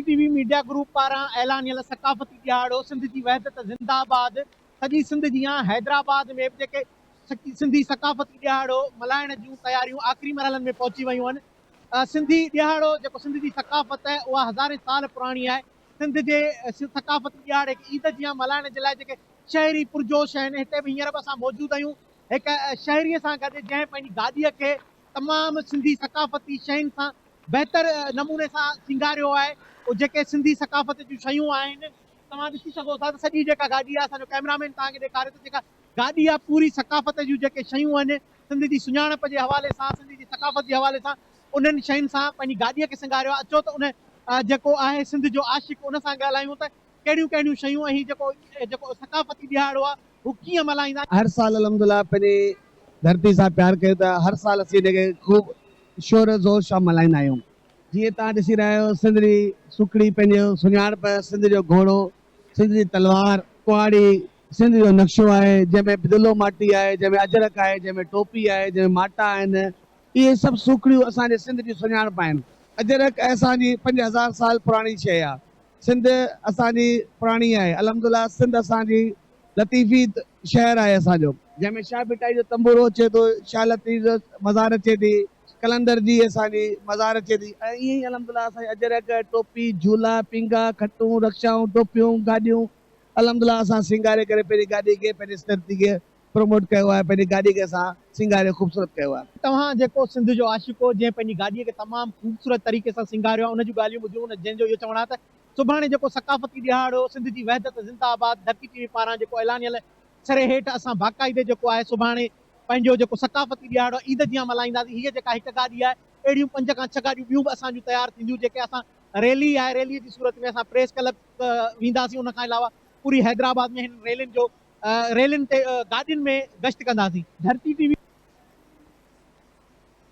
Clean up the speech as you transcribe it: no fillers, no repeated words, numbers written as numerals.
ٽي V media group پاران اعلانيل ثقافتي ڏهاڙو سنڌ جي وحدت زنده آباد سڄي سنڌ جيان حيدرآباد ۾ به جيڪي سنڌي ثقافتي ڏهاڙو ملهائڻ جون تياريون آخري مرحلن ۾ پهچي ويون آهن سنڌي ڏهاڙو جيڪو سنڌ جي ثقافت اها هزارين سال پراڻي آهي سنڌ جي ثقافتي ڏهاڙي کي عيد جيان ملهائڻ جي لاء جيڪي شهري پرجوش آهن هتي به هينئر به اسان موجود آهيون هڪ شهري سان گڏ جنهن پنهنجي گاڏيء کي تمام سنڌي ثقافتي شين سان بهتر نموني سان سينگاريو آهي اهي جيڪي سنڌي ثقافت جون شيون آهن توهان ڏسي سگهو ٿا ته سڄي جيڪا گاڏي آهي اسان جو ڪئميرا مين توهان کي ڏيکاري ٿو جيڪا گاڏي آهي پوري ثقافت جون جيڪي شيون آهن سنڌ جي سڃاڻپ جي حوالي سان سنڌ جي ثقافت جي حوالي سان انهن شين سان پنهنجي گاڏي کي سينگاريو آهي اچو ته ان جيڪو آهي سنڌ جو عاشق ان سان ڳالهايون ته ڪهڙيون ڪهڙيون شيون ۽ هي جيڪو جيڪو ثقافتي ڏهاڙو آهي هو ڪيئن ملهائيندا آهن. هر سال الحمدلله پنهنجي ڌرتي سان پيار ڪيون ٿا هر سال اسين هن کي خوب شور زور سان ملهائيندا آهيون جيئن توهان ڏسي رهيا آهيو سنڌ جي سکڙي پنهنجو سڃاڻپ سنڌ جو گهوڙو سنڌ جي تلوار ڪهاڙي سنڌ جو نقشو آهي جنهن ۾ دلو ماٽي آهي جنهن ۾ اجرڪ آهي جنهن ۾ ٽوپي آهي جنهن ۾ ماٽا آهن اهي سڀ سوکڙيون اسان جي سنڌ جي سڃاڻپ آهن اجرڪ اسان جي 5000 سال پراڻي شيء آهي سنڌ اسان جي پراڻي آهي الحمدلله سنڌ اسان جي لطيفي شهر آهي اسان جو جنهن ۾ شاهه ڀٽائي جو تنبورو اچي ٿو شاهه لطيف جو مزار اچي ٿي قلندر جي اسان جي مزار اچي ٿي ۽ ائين ئي الحمدلله اسان جي اجرڪ ٽوپي جهولا پينگها کٽون رڪشائون ٽوپيون گاڏيون الحمدلله اسان سينگاري ڪري پنهنجي گاڏي کي پنهنجي ڌرتي کي پروموٽ ڪيو آهي پنهنجي گاڏي کي اسان سينگاري خوبصورت ڪيو آهي. توهان جيڪو سنڌ جو عاشق هو جنهن پنهنجي گاڏيء کي تمام خوبصورت طريقي سان سينگاريو آهي ان جون ڳالهيون ٻڌيون ان جنهن جو اهو چوڻ آهي ته سڀاڻي جيڪو ثقافتي ڏهاڙو سنڌ جي وحدت زنده آباد ڌرتي ٽي وي پاران جيڪو اعلانيل سري هيٺ اسان باقاعدي جيڪو آهي سڀاڻي پنهنجو جيڪو ثقافتي ڏهاڙو عيد جيان ملهائينداسين هيء جيڪا هڪ گاڏي آهي اهڙيون پنج کان ڇهه گاڏيون ٻيون به اسان جون تيار ٿينديون جيڪي اسان ريلي آهي ريلي جي صورت ۾ اسان پريس ڪلب وينداسين ان کان علاوه پوري حيدرآباد ۾ هن ريلين جو ريلين تي گاڏين ۾ گشت ڪنداسين. ڌرتي ٽي وي.